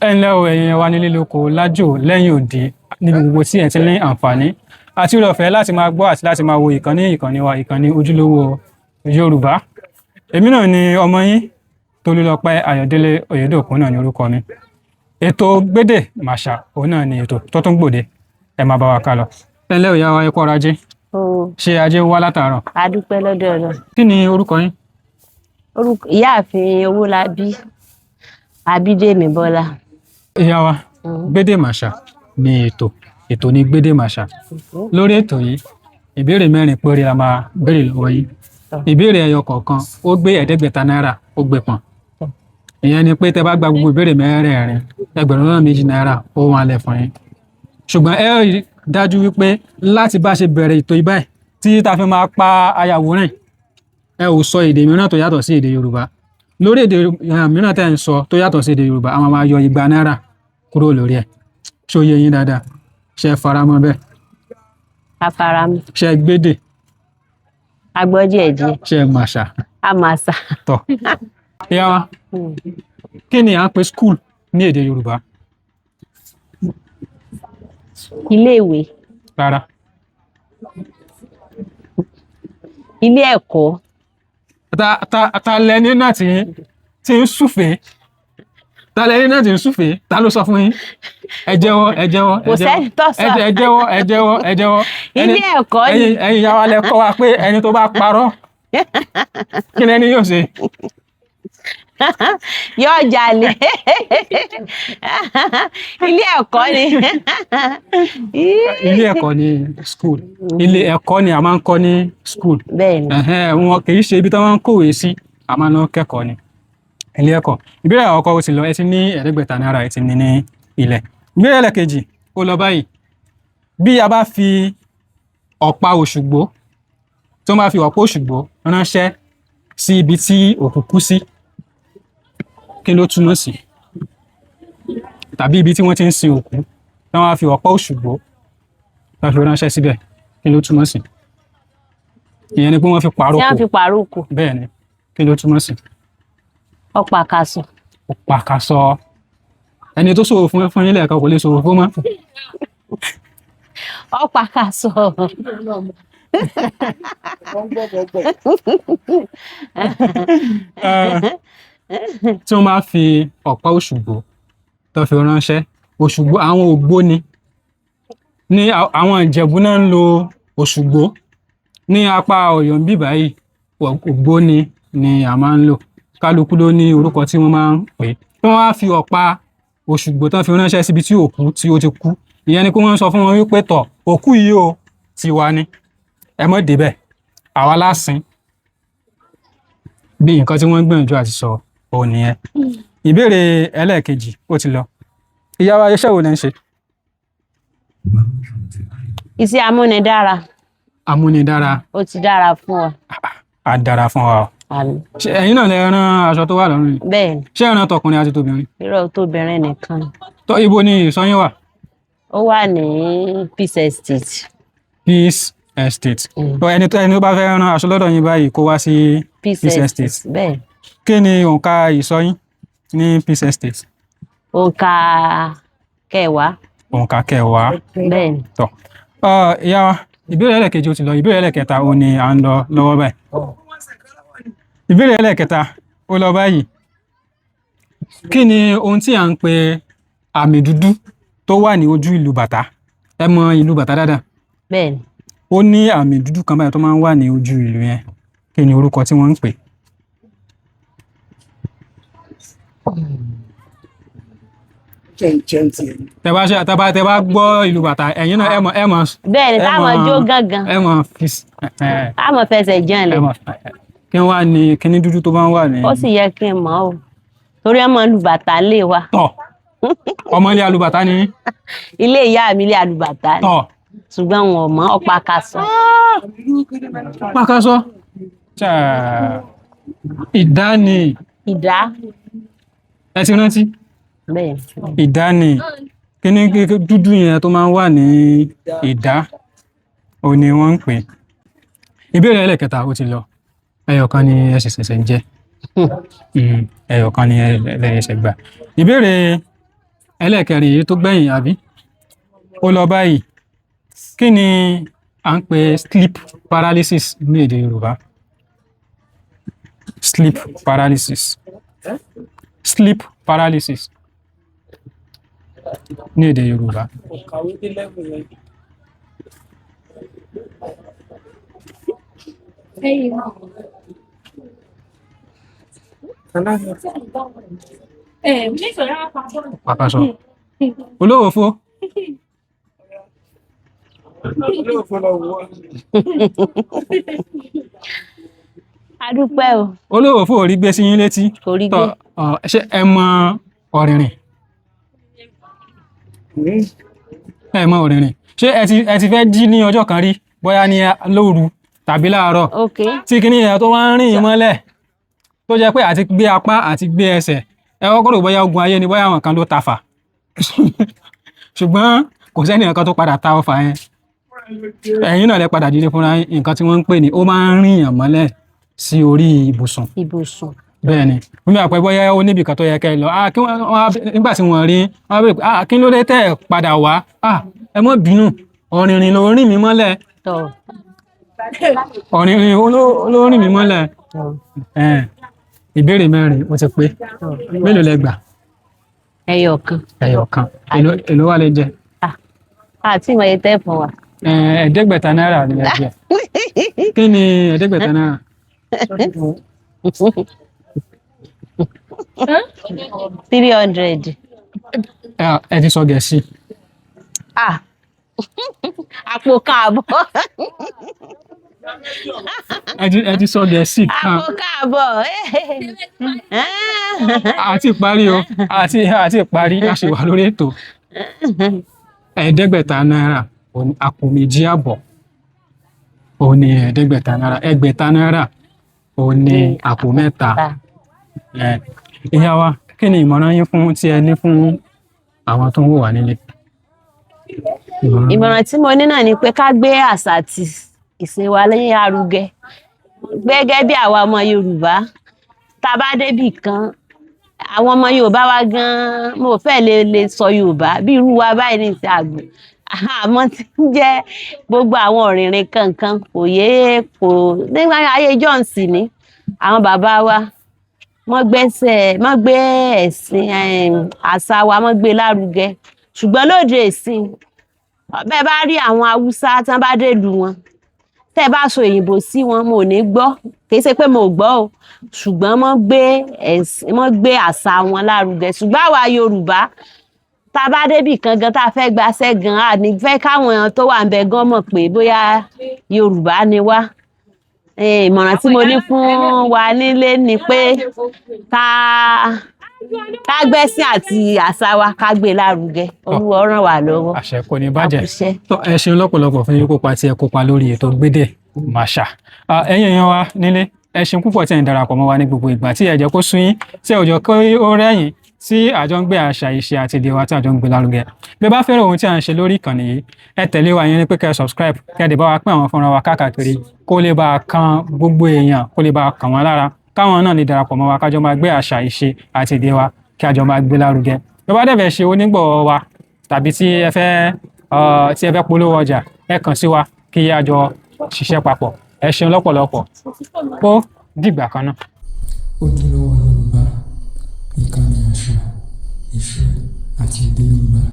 Ẹ ǹlẹ́ o, ẹ̀yin wa nílé lóko lájò lẹ́yìn òdì, níbi gbogbo tí ẹ ti ní àǹfààní àti oore ọ̀fẹ́ láti máa gbọ́ àti láti máa wo ìkànnì wa, ìkànnì Ojúlówó Yorùbá. Èmi náà ni ọmọ yín, Tolúlọpẹ́ Ayọ̀délé Oyèdòkun náà ni orúkọ mi. Ètò Gbédè Màṣà òun náà ni ètò tó tún gbòde. Ẹ máa bá wa ká lọ. Ẹ ǹlẹ́ o, ìyá wa, ẹ kú ọrọ̀ ajé. O. Ṣé ajé wá látàárọ̀? A dúpẹ́ lọ́dọ̀ Ọlọ́run. Kí ni orúkọ yín? Orúkọ Ìyáàfin Owólabí Abídèmí Bọ́lá. Ìyá wa, Gbédè Màṣà ni ètò, ètò ní Gbédè Màṣà. Lórí ètò yìí, ìbéèrè mẹ́rin péré la máa béèrè lọ́wọ́ yín. Ìbéèrè ẹyọ kọ̀ọ̀kan ó gbé 500 náírà, ó gbé pọ̀n. Ìyẹn ni pé tẹ bá gba gbogbo ìbéèrè mẹ́rẹ̀ẹ̀rin, 2,000 náírà ó wà lẹ̀ fún yín. Ṣùgbọ́n ẹ rí dájú wípé láti bá ṣe bẹ̀rẹ̀ ètò yìí báyìí tí ta fi máa pa ayàwòrán yìí, ẹ ò sọ èdè mìíràn tó yàtọ̀ sí èdè Yorùbá. Lórí èdè mìíràn tẹ́ ń sọ tó yàtọ̀ sí èdè Yorùbá, a máa máa yọ 200 náírà kúrò lórí ẹ̀. Ṣó yé yín dáadáa? Ṣé ẹ faramọ́ bẹ́ẹ̀? Afaramọ́. Ṣé ẹ gbédè? A gbọ́ díẹ̀ díẹ̀. Ṣé ẹ màṣà? A màṣà. Tọ̀. Ìyá wa, kí ni à ń pè school ní èdè Yorùbá? Ilé ìwé. Rárá. Ilé ẹ̀kọ́. Ta lẹni náà tí ń súfèé? Ta lẹni náà tí ń súfèé? Ta ló sọ fún yín? Ẹ jẹ́wọ́, ẹ jẹ́wọ́, ẹ Kò jẹ́wọ́. sẹ́ni tó sọ. Ẹ jẹ́wọ́, ẹ jẹ́wọ́, ẹ jẹ́wọ́. Ilé ẹ̀kọ́ ni. Ẹ̀yin ìyá wa lẹ kọ́ wa pé ẹni tó bá parọ́, kí lẹni yóò ṣe? Yóò jalè. Ilé ẹ̀kọ́ ni. Ilé ẹ̀kọ́ ni school. Ilé ẹ̀kọ́ ni a máa ń kọ́ ní school. Bẹ́ẹ̀ni. Ẹ̀hẹ́n, wọn kì í ṣe ibi tí wọ́n máa ń kówèé sí, a máa ń lọ kẹ́kọ̀ọ́ ni. Ilé ẹ̀kọ́. Ìbéèrè àkọ́kọ́ ó ti lọ, ẹ ti ní 500 náírà, ẹ ti ní ní ilẹ̀. Ìbéèrè ẹlẹ́kejì ó lọ báyìí. Bí a bá fi ọ̀pá òṣùgbó, tí wọ́n bá fi ọ̀pá òṣùgbó ránṣẹ́ sí ibi tí òkú kú sí, kí ló túmọ̀ sí? Tàbí ibi tí wọ́n ti ń sin òkú, tí wọ́n bá fi ọ̀pá òṣùgbó, tí wọ́n fi ránṣẹ́ síbẹ̀, kí ló túmọ̀ sí? Ìyẹn ni pé wọ́n fi Tí pàrókò. wọ́n fi pàrókò. Bẹ́ẹ̀ ni. Kí ló túmọ̀ sí? Ọ̀pàkàsọ̀. Pàkàsọ. Ẹni tó ṣòwò fún yín lẹ́ẹ̀kan kò lè ṣòwò fún mọ́. Ọ̀pàkàsọ̀. Tí wọ́n bá fi ọ̀pá òṣùgbó tó fi ránṣẹ́, òṣùgbó àwọn ògbóni ní àwọn Ìjẹ̀bú náà ń lo òṣùgbó. Ní apá Ọ̀yọ́ ń bí báyìí, ògbóni ni a máa ń lò. Kálukú ló ní orúkọ tí wọ́n máa ń pè é. Tí wọ́n bá fi ọ̀pá òṣùgbó tó fi ránṣẹ́ síbi tí òkú tí ó ti kú, ìyẹn ni pé wọ́n ń sọ fún wọn wípé tọ̀, òkú yìí o, tiwa ni, ẹ mọ́ débẹ̀, àwa la sin. Bí nǹkan tí wọ́n ń gbìyànjú àti sọ òun nìyẹn. Ìbéèrè ẹlẹ́ẹ̀kejì ó ti lọ. Ìyá wa, iṣẹ́ wo lẹ ń ṣe? Iṣẹ́ amúnidára. Amúnidára. Ó ti dára fún ọ. Á dára fún wa o. Àmín. Ṣé ẹ̀yin náà lẹ rán aṣọ tó wà lọ́rùn yìí? Bẹ́ẹ̀ni. Ṣé ẹ rán tọkùnrin àti tobìnrin? Irọ́, tóbìnrin nìkan. Tọ́, ibo ni ìsọ̀ yín wà? Ó wà ní Peace Estate. Peace Estate. Tọ́, ẹni tó bá fẹ́ rán aṣọ lọ́dọ̀ yín báyìí, kó wá sí Peace Peace Estate. Estate. Bẹ́ẹ̀. Kí ni òǹkà ìsọ̀ yín ní Peace Estate? Òǹkà kẹwàá. Òǹkà kẹwàá. Bẹ́ẹ̀ni. Tọ́. Ìyá wa, ìbéèrè ẹlẹ́ẹ̀kejì ó ti lọ. Ìbéèrè ẹlẹ́ẹ̀kẹta ó ní à ń lọ lọ́wọ́ báyìí. Ìbéèrè ẹlẹ́ẹ̀kẹta ó lọ báyìí. Kí ni ohun tí à ń pè àmì dúdú tó wà ní ojú ìlú bàtà? Ẹ mọ ìlú bàtà dáadáa. Bẹ́ẹ̀ni. Ó ní àmì dúdú kan báyìí tó máa ń wà ní ojú ìlú yẹn. Kí ni orúkọ tí wọ́n ń pè? Tẹ bá gbọ́ ìlú bàtà, ẹ̀yin náà ẹ mọ̀. Bẹ́ẹ̀ni, ẹ táwọn jó gángan. Ẹ mọ̀ fi Táwọn fẹsẹ̀ janlẹ̀. Ẹ mọ̀ kí wá ní kíní dúdú tó bá ń wà ní. Ó sì yẹ kí n mọ̀ o. Torí ẹ máa ń lu bàtà lé wa. Tọ̀, ọmọ ilé alùbàtà ni yín. Ilé ìyá mi ilé alùbàtà ni. Tọ̀. Ṣùgbọ́n wọn ò mọ̀ ọ̀pàkàsọ̀. Pàkàsọ̀. Ìdá ni. Ìdá. Ẹ ti rántí? Bẹ́ẹ̀ni. Ìdá ni. Kíní dúdú yẹn tó máa ń wà ní ìdá, òun ni wọ́n ń pè. Ìbéèrè ẹlẹ́kẹta ó ti lọ. Ẹyọ̀kan ni ẹ ṣẹ̀ṣẹ̀ ń jẹ́. Ẹyọ̀kan ni ẹ ṣẹ̀ṣẹ̀ gbà. Ìbéèrè Ẹlẹ́ẹ̀kẹrin èyí tó gbẹ̀yìn àbí? Ó lọ báyìí. Kí ni à ń pè sleep paralysis ní èdè Yorùbá? Sleep paralysis. Sleep paralysis ní èdè Yorùbá. Kàwé dé level yẹn. Pàkàṣọ. Olówó fó. Olóòfó lọ wọ. A dúpẹ́ o. Olówó fó ò rí gbé sí yín létí. Kò rí gbé. Tọ́ ọ, ṣé ẹ mọ ọ̀rìnrìn? Ẹ mọ ọ̀rìnrìn. Ṣé ẹ ti fẹ́ jí ní ọjọ́ kan rí bóyá ní lóru tàbí láàárọ̀? Ok. Tí kinní yẹn tó wá ń rìn yín mọ́lẹ̀ tó jẹ́ pé àti gbé apá àti gbé ẹsẹ̀, ẹ kọ́kọ́ rò bóyá ogun ayé ni, bóyá àwọn kan ló tafà, ṣùgbọ́n kò sẹ́ni nǹkan tó padà ta ọfà yẹn, ẹ̀yin náà lẹ padà dìde fúnra yín. Nǹkan tí wọ́n ń pè ní ó máa ń rìn yàn mọ́lẹ̀ sí orí ibùsùn. Ibùsùn. Bẹ́ẹ̀ ni, nígbà pé bóyá ó níbi kan tó yẹ kẹ́ ẹ lọ, ah, kí wọ́n nígbà tí wọ́n rí wọ́n á béèrè pé, ah, kí ló dé tẹ́ ẹ padà wá? Ah, ẹ má bínú, ọ̀rìnrìn ló rìn mí mọ́lẹ̀. Tọ́. Ọ̀rìnrìn ló rìn mí mọ́lẹ̀. Tọ́. Ẹn, ìbéèrè mẹ́rin ó ti pé. Tọ́. Mélòó lẹ gbà? Ẹyọ kan. Ẹyọ kan. Èló wà lẹ jẹ? Àti ìmọ̀ yẹn tẹ́ fún wa. Ẹn, 500 náírà ni ẹ jẹ. Kí ni 500 náírà? 300. Ẹ ti sọ Gẹ̀ẹ́sì. Ah, àpò káàbọ̀. Ẹ ti sọ Gẹ̀ẹ́sì kan. Àpò káàbọ̀. Àti parí o, àti parí, a sì wà lórí ètò. 500 náírà òun ni àpò 2.5, òun ni 500 náírà. 600 náírà òun ni àpò 3. Ẹ, ìyá wa, kí ni ìmọ̀ràn yín fún tí ẹ ní fún àwọn tó ń wò wá nílé? Ìmọ̀ràn tí mo ní náà ni pé ká gbé àṣà àti ìṣe wa lẹ́yìn arugẹ gẹ́gẹ́ bí àwa ọmọ Yorùbá. Tá a bá débì kan, àwọn ọmọ Yorùbá wa gan-an mo fẹ́ lè sọ Yorùbá bí irú wa báyìí ní ìsìn àgbò, àmọ́ tí ń jẹ́ gbogbo àwọn ọ̀rìnrìn kankan kò yé kò. Nígbà ayé Johnson ni àwọn bàbá wa wọ́n gbẹ́sẹ̀, wọ́n gbé ẹ̀sìn, àṣà wa, wọ́n gbé lárugẹ. Ṣùgbọ́n lóde ìsìn, bẹ́ẹ̀ bá rí àwọn Haúsá tí wọ́n bá dé ìlú wọn, tẹ́ ẹ bá sọ òyìnbó sí wọn, mo ò ní gbọ́. Kì í ṣe pé mo ò gbọ́ o, ṣùgbọ́n wọ́n gbé ẹ̀sìn, wọ́n gbé àṣà wọn lárugẹ. Ṣùgbọ́n àwa Yorùbá, tá a bá débì kan gan tá a fẹ́ gbaṣẹ́ gan, a ní fẹ́ káwọn tó wà ń bẹ gan mọ̀ pé bóyá Yorùbá ni wá. Ìmọ̀ràn tí mo ní fún wa nílé ni pé ká gbẹ́sìn àti àṣà wa, ká gbé lárugẹ. Olúwa ràn wá lọ́wọ́. Àṣẹ, kò ní bàjẹ́. Àkúṣẹ́. Tó, ẹ ṣeun lọ́pọ̀lọpọ̀ fún kópa tí ẹ kópa lórí ètò Gbédè Màṣà. Ẹ̀yin èèyàn wa nílé, ẹ ṣeun púpọ̀ tí ẹ ń darapọ̀ mọ́ wa ní gbogbo ìgbà, tí ẹ jẹ́ kó sú yín, tí ẹ ò jẹ́ kó ó rẹ́yìn, tí àjọ ń gbé àṣà, ìṣe àti èdè wa tí àjọ ń gbé lárugẹ. Bí ẹ bá fẹ́ràn ohun tí à ń ṣe lórí ìkànnì yìí, ẹ tẹ̀lé wa, yẹn ni pé kẹ́ ẹ subscribe, kẹ́ ẹ dẹ̀ bá wa pín àwọn fọ́nrán wa káàkiri kó lè bá a kan gbogbo èèyàn, kó lè bá a kàn wọ́n lára, káwọn náà lè darapọ̀ mọ́ wa kájọ máa gbé àṣà, ìṣe àti èdè wa kí àjọ máa gbé lárugẹ. Bí ẹ bá dẹ̀ fẹ́ ṣe onígbọ̀wọ́ wa tàbí tí ẹ fẹ́ polówó ọjà, ẹ kàn sí wa kí a jọ ṣiṣẹ́ papọ̀. Ẹ ṣeun lọ́pọ̀lọpọ̀, ó dìgbà kan náà. Ojúlówó Yorùbá, ìkànnì àṣà, ìṣe àti èdè.